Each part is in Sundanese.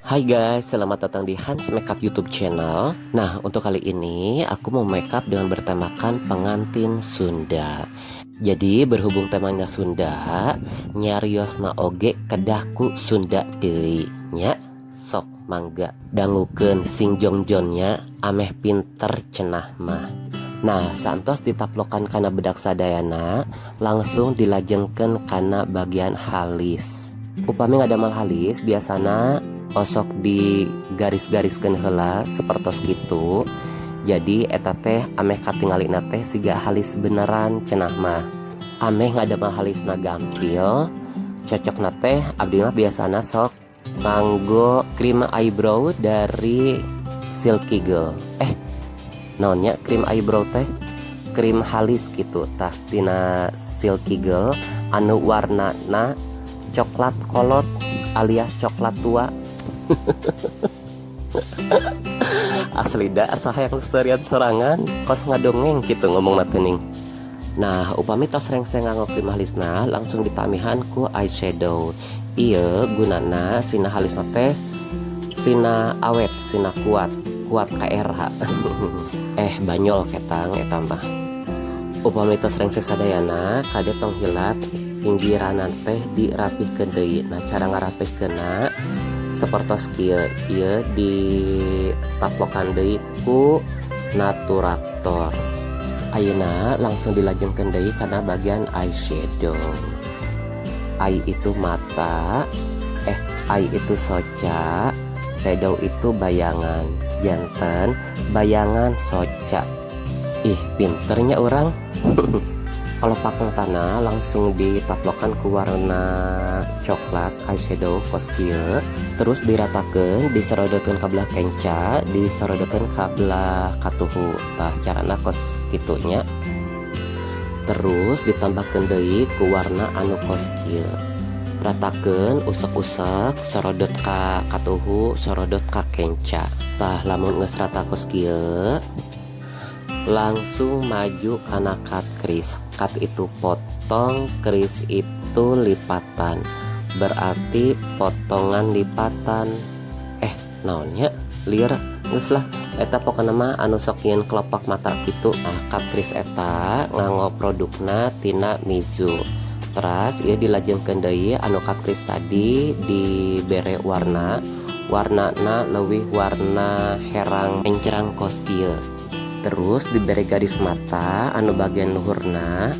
Hai guys, selamat datang di Hans Makeup YouTube channel. Nah, untuk kali ini aku mau makeup dengan bertemakan pengantin Sunda. Jadi berhubung temanya Sunda, nyariosna oge kedah ku Sunda deui nya. Sok mangga dangukeun sing jongjonnya, ameh pinter cenah mah. Nah, saentos ditaplokan kana bedak sadayana, langsung dilajengkeun kana bagian halis. Upami ngadamel halis biasana osok di garis-gariskeun heula sepertos kitu. Jadi eta teh ameh katingalina teh siga halis beneran cenah mah. Ameh ngadamel halisna gampil, cocokna teh abdi mah biasana sok nganggo krim eyebrow dari Silky Girl. Eh, naon nya krim eyebrow teh? Krim halis gitu tah tina Silky Girl anu warnana coklat kolot alias coklat tua. Asli da asa hayang seurian sorangan, kos ngadongeng gitu ngomong teuning. Nah, upami tos rengse nganggo krim halisna, langsung ditambihan ku eyeshadow. Ieu gunana sina halisna teh sina awet, sina kuat, kuat KRH. Eh, banyol ketang eta mah. Upami tos rengse sadayana, kade tong hilap pinggiranan teh dirapihkeun deui. Nah, cara ngarapihkeunna sapertos kieu, ieu ditaplokan deui ku Naturaktor. Ayeuna langsung dilajengkeun deui kana bagian eyeshadow. Eye itu mata, eh, eye itu soca, shadow itu bayangan. Janten bayangan soca. Ih, pinternya urang. Kelopak matana langsung ditaplokan ku warna coklat eyeshadow kos kieu, terus diratakeun, disorodotkeun ka belah kenca, disorodotkeun ka belah katuhu. Tah, carana kos kitu nya. Terus ditambahkeun deui ku warna anu kos kieu, ratakeun, usek-usek, sorodot ka katuhu, sorodot ka kenca. Tah, lamun geus rata kos kieu, langsung maju kana cut crease. Cut itu potong, crease itu lipatan, berarti potongan lipatan. Eh, naon nya, lieur geus lah eta. Pokona mah anu sok nyieun kelopak mata kitu. Nah, cut crease eta nganggo produkna tina Mizu. Teras ieu dilajengkeun deui anu cut crease tadi, dibere warna, warnana leuwih warna herang mencrang kos kieu. Terus dibere garis mata anu bagian luhurna.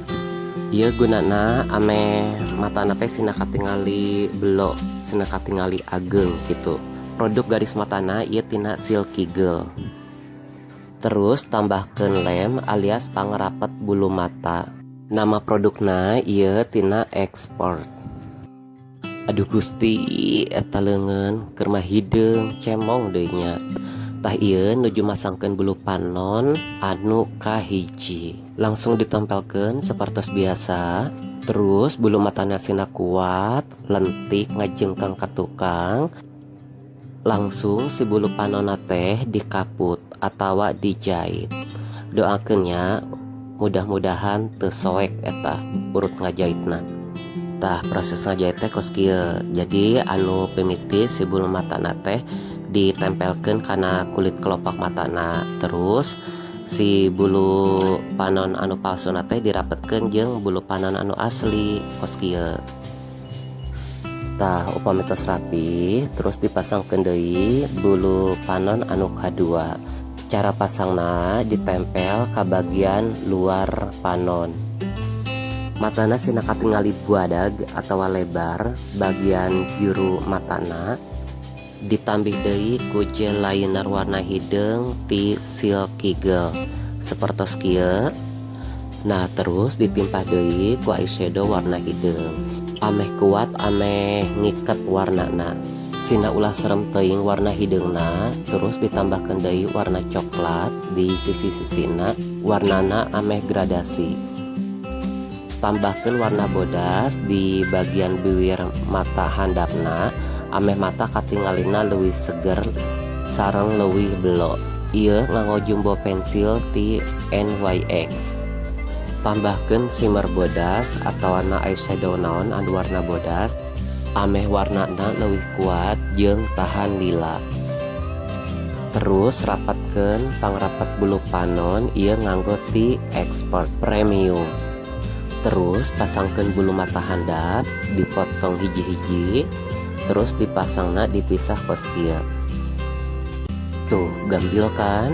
Ieu gunana ameh matana teh sina katingali belo, sina katingali ageng gitu. Produk garis matana ieu tina Silky Girl. Terus tambahkeun lem alias pangrapet bulu mata. Nama produkna ieu tina Expert. Aduh Gusti, eta leungeun keur mah hideung cemong deui nya. Tah, ieu nuju masangkeun bulu panon anu kahiji, langsung ditempelkeun sapertos biasa. Terus bulu matana sina kuat, lentik, ngajengkang ka tukang, langsung si bulu panonna teh dikaput atawa dijait. Doakeun nya, mudah-mudahan teu soek eta urut ngajaitna. Tah, proses ngajait teh kos kieu. Jadi anu pimiti si bulu matana teh ditempelkeun kana kulit kelopak matana, terus si bulu panon anu palsuna teh dirapetkeun jeung bulu panon anu asli kos kieu. Tah, upami tos rapi, terus dipasangkeun deui bulu panon anu kadua. Cara pasangna ditempel ka bagian luar panon. Matana sina katingali buadag atawa lebar bagian juru matana. Ditambih deui ku gel liner warna hideung ti Silky Girl sapertos kieu. Nah, terus ditimpah deui ku eyeshadow warna hideung ameh kuat, ameh ngiket warnana, sina ulah serem teuing warna hideungna. Terus ditambahkeun deui warna coklat di sisi-sisina, warnana ameh gradasi. Tambahkeun warna bodas di bagian bibir mata handapna ameh mata katingalina leuwih seger sareng leuwih belo. Ieu nganggo jumbo pensil ti NYX. Tambahkeun shimmer bodas atawana eyeshadow naon anu warna bodas. Ameh warnana leuwih kuat jeung tahan lila. Terus rapatkeun pangrapat bulu panon, ieu nganggo ti Expert Premium. Terus pasangkeun bulu mata handap, dipotong hiji-hiji, terus dipasangna dipisah kos kieu. Tuh, gampil kan?